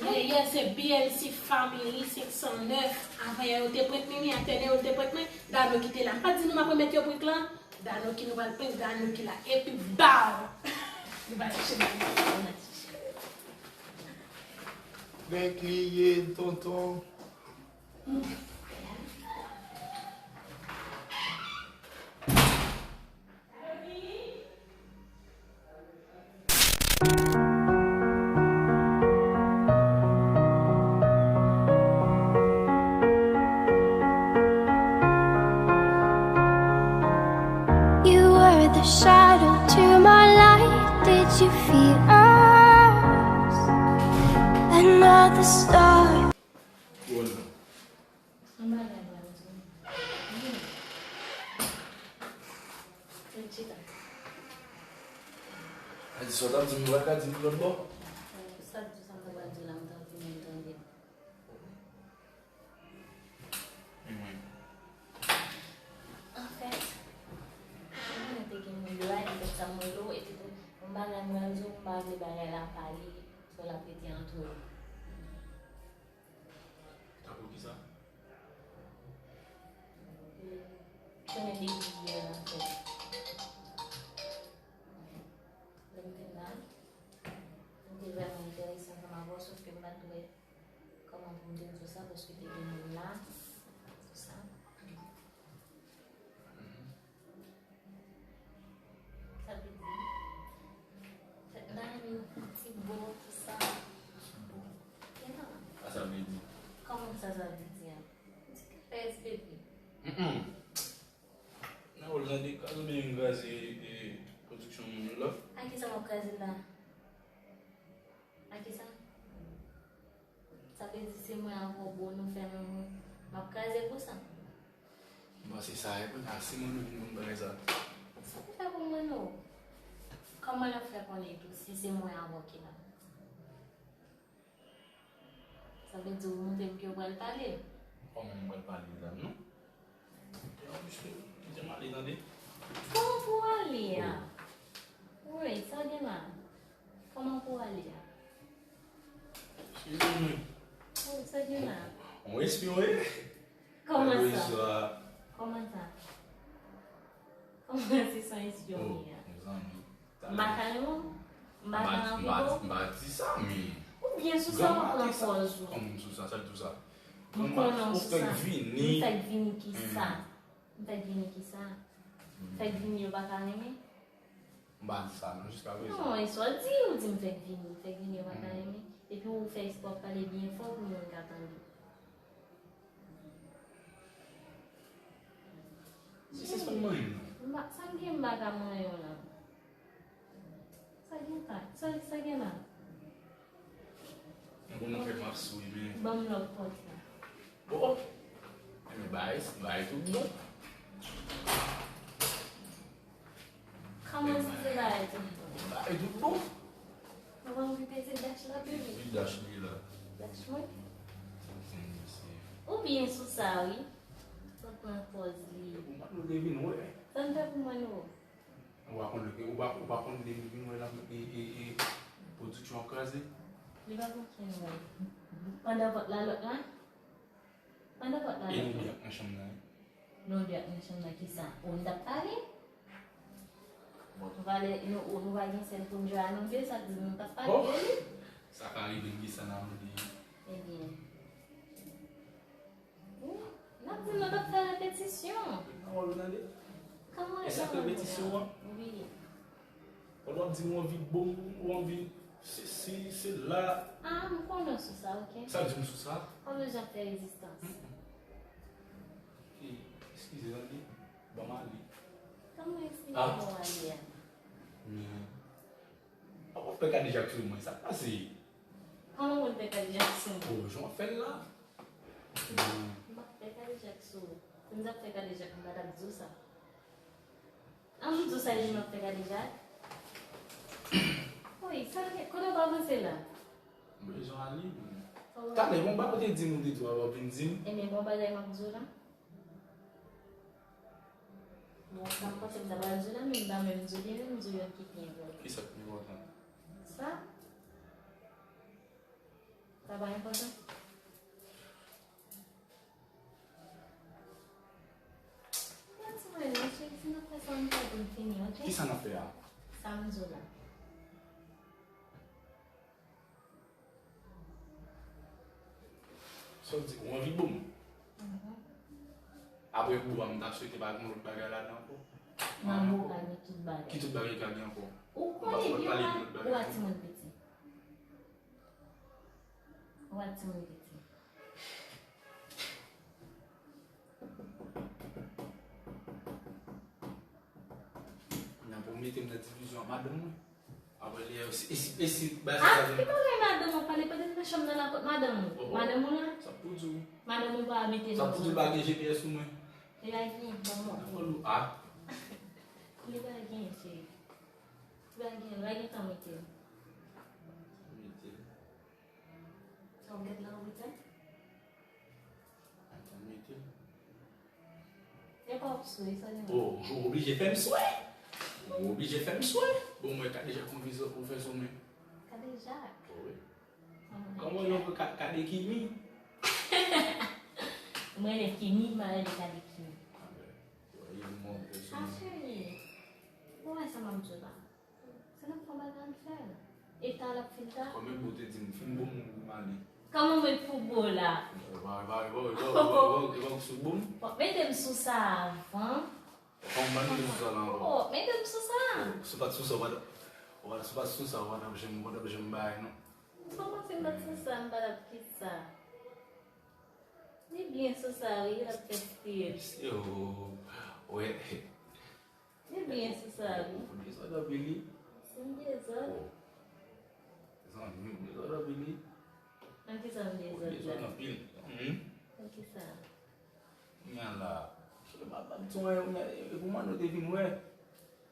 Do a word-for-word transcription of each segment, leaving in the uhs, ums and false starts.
Ye, ye, se B L C Family senk san nèf. Avan yè yo te prank Mimi, atènè yo te prank mwen. Dano ki te la. M pa t di nou m ap remèt yo prank lan. Dano ki nou pral prank, Dano ki la. Epi baw! Nou pral chèche Dano. Prank li ye, tonton. You were the shadow to my light. Did you fear us? Another star. Anba la, la, la. Vin chita. Sa di sa w t ap di m, ou pa ka di m lòt bò? Sa di sa m ta pral di w la, m t ap vini m tande. Mhm. Anfèt, mwen te gen moun yo a, li fè sa mwen yo, epi tou, yon bagay mwen di w, m pa vle bagay la pale, so l ap rete antre nou. Tankou kisa? Konnen depi yè la fè. Lè m te la, m te vrèman enterese ansanm avè w, sòf ke m pa t wè kòman pou m te di w sa, paske te gen moun la, tout sa. Sa vle di, fèt la, li yon ti bo, tout sa. Ti bo. Sa sa vle di? Kòman sa, sa vle di a? Di ke fè S P P. Mm-mm. Nan wòl nan de kaz oubyen yon kraze, e, pwodiksyon moun yo la. A kisa w ap kraze la? A kisa? Sa vle di se mwen avè w bon nou fè lanmou. M ap kraze pou sa. M panse sa e kounye a si moun nou vin konn bagay sa. Sa pou fè pou mwen nou. Kòman l ap fè konnen tou si se mwen avè w ki la? Sa vle di ou montre m ke w pral pale. Kòman m pral pale medam non? Kite m ale tande. Kòman pou w ale a? Wi, sa gen la? Kòman pou w ale a? Eskize mwen. Wi, sa gen la? On espyon e? Kòman sa? Kòman sa? Kòman se san espyon ye a? Mezanmi. M pa ka renmen w? M pa ka anvi w? M pa di sa, men. Oubyen sou sa w ap pran pòz ou? Kòman sou sa? Sa di w sa? M konnen w sou sa. M fèk vini kisa? M fèk vini kisa? M fèk vini yo pa ka renmen? M pa di sa non, jiskaprezan. Non, e sa w di, ou di m fèk vini, m fèk vini yo pa ka renmen. Epi ou fè espwa w pale byen fò pou moun ka tande. Misye sispann manyen m non. M pa, sa m gen m pa ka manyen w la. Sa gen la? Sa, sa gen la? Mwen konn nan fè m ap souri men. Ban m lòt pòt la. Oh! Enben bay, bay tout bon. Kòman se se bay tout bon? Bay tout bon. Ou pa anvi peze dach la, bebe? Ki dach li la? Dach mwen? Oubyen sou sa, wi. Sa pran pòz li. Ou pa nou devine, wè. Sa n fè pou mwen, nou? Ou pa konn lè ke, ou pa, ou pa konn depi vin wè la, e, e, e, pwodiksyon an kraze. Li pa gen okenn wè. Pandan vòt la, lòt la? Pandan vòt la, lòt la? E nou de ak nan chanm nan, wi. Nou de ak nan chanm nan, kisa? Ou n t ap pale? Bon, nou pale, nou, ou, nou pa gen sèl pou n jwe a nou de, sa di nou t ap pale de li? Sa ka rive n gen sa n ap di. Ebyen. Wi, n ap di nou t ap fè repetisyon. Nan wòl ou tande? Kòman e sa k repetisyon an? Wi. Pandan w ap di m w anvi bon, w anvi sesi, sela. Ah, m konnen w sou sa, oke? Sa di m sou sa? Pa bezwen fè rezistans. Mm-mm. E, eskize tande, ban m ale. Kòman eksplike w ale a? Men, w ap fè kadejak sou mwen, sa k pase? Kòman pou n fè kadejak sou mwen? Oh, jan w ap fè l la. M p ap fè kadejak sou ou. Si m t ap fè kadejak, m pa t ap di w sa. An m di w sa, epi m ap fè kadejak? Wi, sa gen, kote w pa panse la? M bezwen ale, men. Talè, bon, ba kote di m ou te di w ap vin di m. Ebyen, bon bagay m ap di w la. Bon, sa m panse m ta pral di w la, men m pa menm di w li, men m di w yon ki pi enpòtan. Ki sa k pi enpòtan? Sa? Sa pa enpòtan? Yon ti mwen non, cheri, si n ap fè sa, ann fè pou n fini, oke? Ki sa n ap fè a? Sa m di w la. Sa w di, ou anvi bo m? Mhm. Apre bo a, m ta swete pa gen lòt bagay ladan ankò. Nan bo ka gen tout bagay. Ki tout bagay ka gen ankò? Ou konnen byen ou a timoun piti. Ou a timoun piti. Nan pou mete m nan divizyon ak madanm mwen. Apre li, e si, e si, e si, ba sa. Ah, sa ki bagay madanm ou pale, pandan nan chanm nan la kot madanm ou? Oh, oh. Madanm ou la? Sa pou di w. Madanm ou pa abite nan zòn. Sa pou di w pa gen G P S sou mwen. Li pa gen, bon, bon. Nan ròl ou, ah. Li pa gen, cheri. Li pa gen, li pa gen tan mete l. Mete l. Sa w gad la, ou mete l? Atann, mete l. E pa w swe, sa gen. Oh, ou oblije fè m swe. Ou oblije fè m swe. Bon, mwen, Kadejak, konn vizyon pou fè sou mwen. Kadejak? Oh, wi. Kòman non pou Ka-, Kadekimi? Mwen, rele Kimi, m pa rele Kadekimi. Ah, ben, wè, yon mò, pèsonèl. Ah, cheri. Ou wè sa m ap di w la? Se nan fon bagay an fè l. E ta l ap fin ta. Kòman bo te di m, fin bo m, m ale. Kòman mwen pou bo la? E pa, e pa, e pa, e pa, e pa, e pa, e pa sou bo m. Bon, mete m sou sa avan. Kòman ban m sou sa la ankò? Oh, mete m sou sa. Oh, si w pa t sou sa, w pa t, w pa t, si w pa t sou sa, w pa t ap janm, w pa t ap janm bay, non. Kòman si m pa t sou sa, m pa t ap kisa? Li byen sou sa, wi, l ap fè stil. Yo, wè. Li byen sou sa, wi. Ou dezòd anpil, wi. Si m dezòd? Oh. Zanmi, ou dezòd anpil, wi. Nan kisa m dezòd la? Ou dezòd anpil. Hmm? Nan kisa? Kounya la. Cheri, m ap, m ap di w, kounya, e pou manno te vin wè.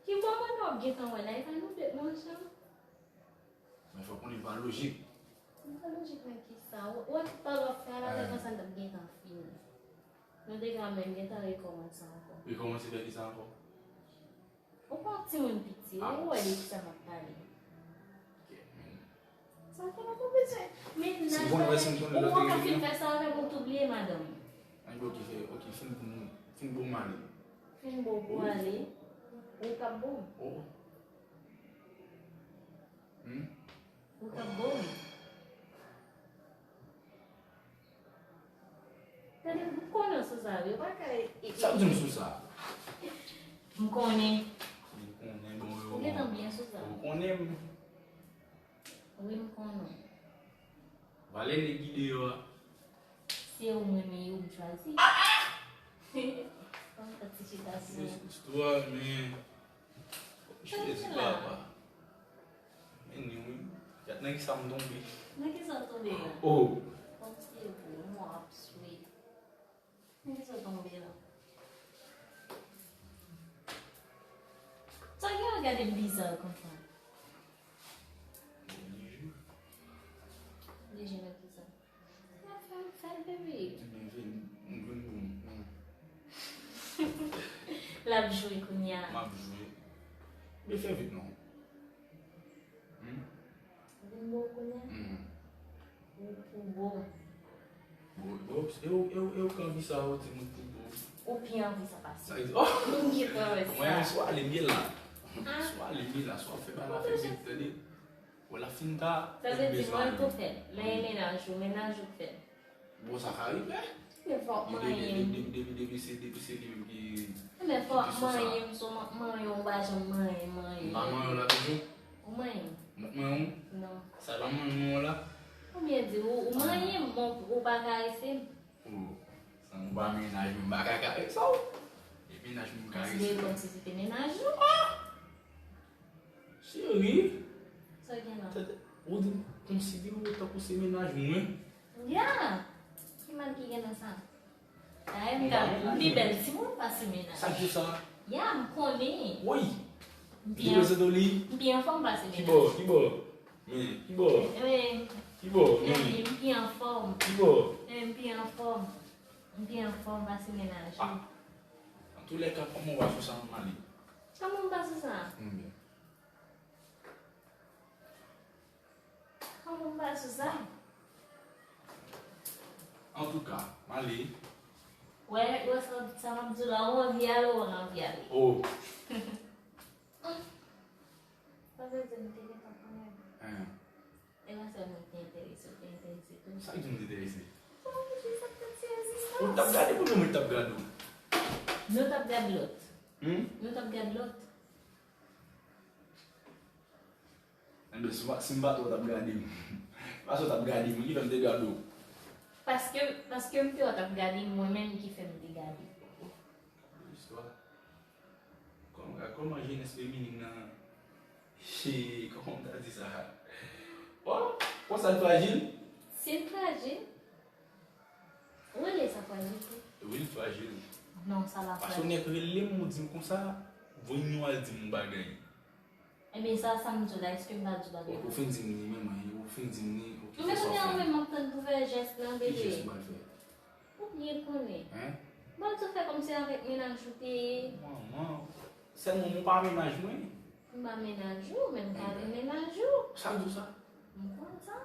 Ki bò manno ap gentan wè la? E pa nou de k manje? Men fòk konnen l pa lojik. Li pa lojik nan kisa? Ou, ou wè tout pale w ap fè a la, lè konsa n t ap gentan fini. Nou te ka menm gentan rekòmanse ankò. Rekòmanse fè kisa ankò? Ou pa timoun piti, ou wè de kisa m ap pale. Ok, men. Sa fè nan konpetyon. Mennaj la, ou pa ka fin fè sa avè m, ou tou bliye madanm. Ann, ok, fè, ok, fin pou m, fin pou m ale. Fin pou w ale, ou k ap bon. Oh. Hmm? Ou t ap bo wi. Tande, m konnen w sou sa wi, ou pa ka e, e, e. Sa w di m sou sa? M konnen. M konnen, bon, yo. Ou gentan byen sou sa. Ou konnen m. Wi, m konnen w. Valè nèg ki deyò a. Se ou m renmen, e ou m chwazi. Fòm fè ti chita sou. Istwa, men. Jezi papa. Men ni wi. Gad nan kisa m tonbe. Nan kisa w tonbe la? Oh. Kòmsi e pou mwen ap swe. Nan kisa w tonbe la? Sa gen w gade m biza konsa? Lije. Lije nan kisa? N ap fè m fè l, baby. Ebyen, vin, m vin pou m. L ap jwe kounye a. M ap jwe. Men fè vit non. Hmm? Vin bo kounye a? Hmm. Ou pou bo. Bo, bo, e ou, e ou, e ou k anvi sa, ou di m pou bo. Ou pi anvi sa pase. Sa vle di, oh! M gentan wè sa. Mwen, swa ale m ye la. Ah. Swa ale m ye la, swa fè bagay la fè vit, tande. Wè l ap fin ta. Sa vle di mwen tou fè l. Lè e mennaj ou, mennaj ou k fè l. Bon, sa ka rive. Men fòk manyen m. Depi, depi, depi, depi se, depi se li menm ki, ki sou sa. Men fòk manyen m, sou man-, manyen w pa janm manyen, manyen. M pa manyen w la toujou? Ou manyen m. M pa manyen w? Non. Sa e pa manyen w la? Konbyen di ou, ou manyen m, bon, ou pa karese m. Oh, san ou pa mennaj mwen, m pa ka karese w. E mennaj mwen karese. Konsidere kòmsi se te mennaj ou. Ah! Cheri. Sa gen la? Tande, ou di m konsidere w tankou se mennaj mwen? Ya! Ki mal ki gen nan sa? Dayè, m ka, m pi bèl timoun pase mennaj. Sa k di w sa? Ya, m konnen. Woy! M pi an, m pi anfòm pase mennaj. Ki bò? Ki bò? Men, ki bò? Men, ki bò? Men, men, m pi anfòm. Ki bò? Men, m pi anfòm. M pi anfòm pase mennaj. Ah. Toulèka, kòman w pa sou sa, m ale. Kòman m pa sou sa? Kòman m pa sou sa? Antouka, m ale. Wè, wè sa, sa m ap di w la, ou anvi ale ou pa anvi ale. Oh. Sa vle di m te gentan konnen. Hein. E pa sèlman te enterese, ou te enterese tou. Sa k di m te enterese? Sa vle di sa k t ap ti rezistans. Ou t ap gade m oubyen mwen t ap gade w? Nou t ap gad lòt. Hmm? Nou t ap gad lòt. Enben, si w pa- si m pa t wè w t ap gade m. Paske w t ap gade m, wi, ki fè m te gade w. Paske, paske m te wè w t ap gade m, mwen menm ki fè m te gade w. Istwa. Kòman, kòman jenès feminin nan, he, kòman m ta di sa? Oh, konsa l frajil? Si l frajil, ou rele sa frajil tou? Wi, l frajil. Non, sa la Paske w frajil. Nèk rele m, ou di m konsa, voye yon al di m yon bagay. Ebyen, sa, sa m di w la, èske m pa di w bagay? Ou fin di m li, men mwen, ou fin di m li, ok, Men fè sa w kounye a, fè. Ou menm, m ap tann pou fè jès lan, Ki jès bebe. m pral fè? Ou byen konnen. Hein? Bon, tou fè kòmsi avèk mennaj ou te ye. Manman, sèlman mwen pa mennaj mwen. M pa mennaj ou, men m ka vin mennaj ou. Sa k di w sa? M konn sa.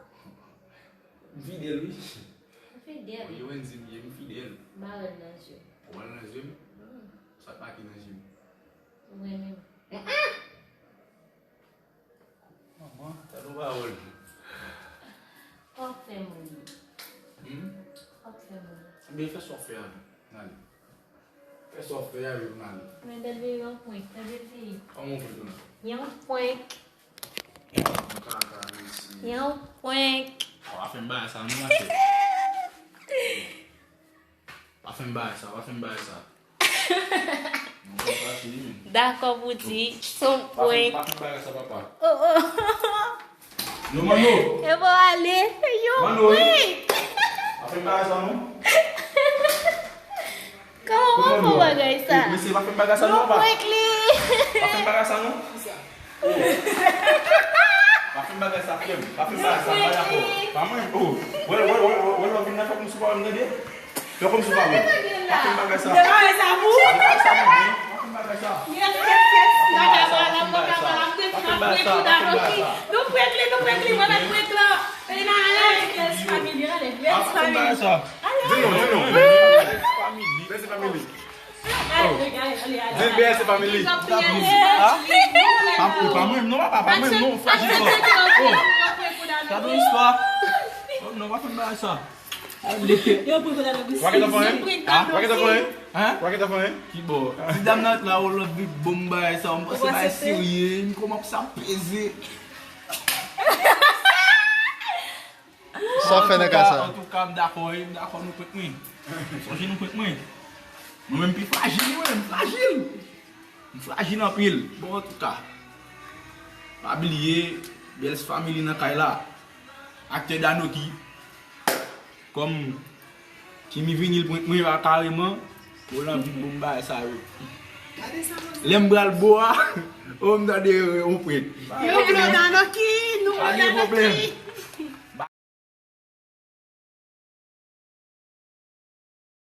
M fidèl, wi. Ou fidèl. Yo menm di m ye, m fidèl. M pa wè l nan zye w. Ou wè l nan zye m? Hmm. Sa k make nan zye m? Ou renmen m. Manman, tande yon pawòl. Kòk fè moun. Hmm? Kòk fè moun. Ebyen, fè sa w fè a, n ale. Fè sa w fè a, yo, n ale. Men bèl bebe yon prank, bèl bebe. Kòman w fè tou la? Yon prank. Kaka, mesye. Yon prank. A, w a fè m bagay sa, non, machè. W a fè m bagay sa, w a fè m bagay sa. Non, w a fè m bagay sa, menm. Dakò pou di, se yon W a fè m, prank. W a fè m bagay sa, papa. Oh, oh. Non, Mano. E bon, ale. Yon Mano, wi. Prank. W a fè m bagay sa, non? Kòman w fè bagay sa? Mesye, w a fè m bagay sa, non, Yon papa? Prank li. W a fè m bagay sa, non? Pa fè m bagay sa, frè m. Pa fè m bagay sa, m pa dakò. Pa mwen, oh. Wè, wè, wè, wè, wè, lè w vin nan, fè kòmsi w pa wè m, tande? Fè kòmsi w pa wè m. Pa fè m bagay sa. Fè bagay sa pou ou. Fè bagay sa, mwen, pa fè m bagay sa. Yes, yes, yes. Mwen ka pale, mwen ka pale. M te fin ap prank ou, dakò, ok. Nou prank li, nou prank li, mwen ap prank la. E nan ale, yes, family, ale, yes, family. Ale, ale. Di non, di non. Bèl se family. Di bèl se family. Ha? Pa, pa mwen, non, papa, pa mwen, non, frè Jizò. Oh, gade yon istwa. Oh, non, pa fè m bagay sa. Yo, pou fè la. Wa gen tan fè, hein? Ha? Wa gen tan fè, hein? Hein? Wa gen tan fè, hein? Ki bò? Ti dam nan la, ou lòt vin bon bagay sa, m panse bagay serye, m kòmanse ap peze. Sa w fè nan ka sa? Antouka, m dakò, wi, m dakò nou prank mwen. Sonje nou prank mwen. Mwen menm pi frajil, wi, m frajil. M frajil anpil. Bon, antouka, pa bliye, Bèls Family nan kay la. Aktè Danoki. Kòm Kimi vini, l prank mwen, pa kareman. Pou l anvi bon bagay sa yo. Lè m pral bo a, oh, m tande yon prank. Yo, Danoki, nou pran Danoki.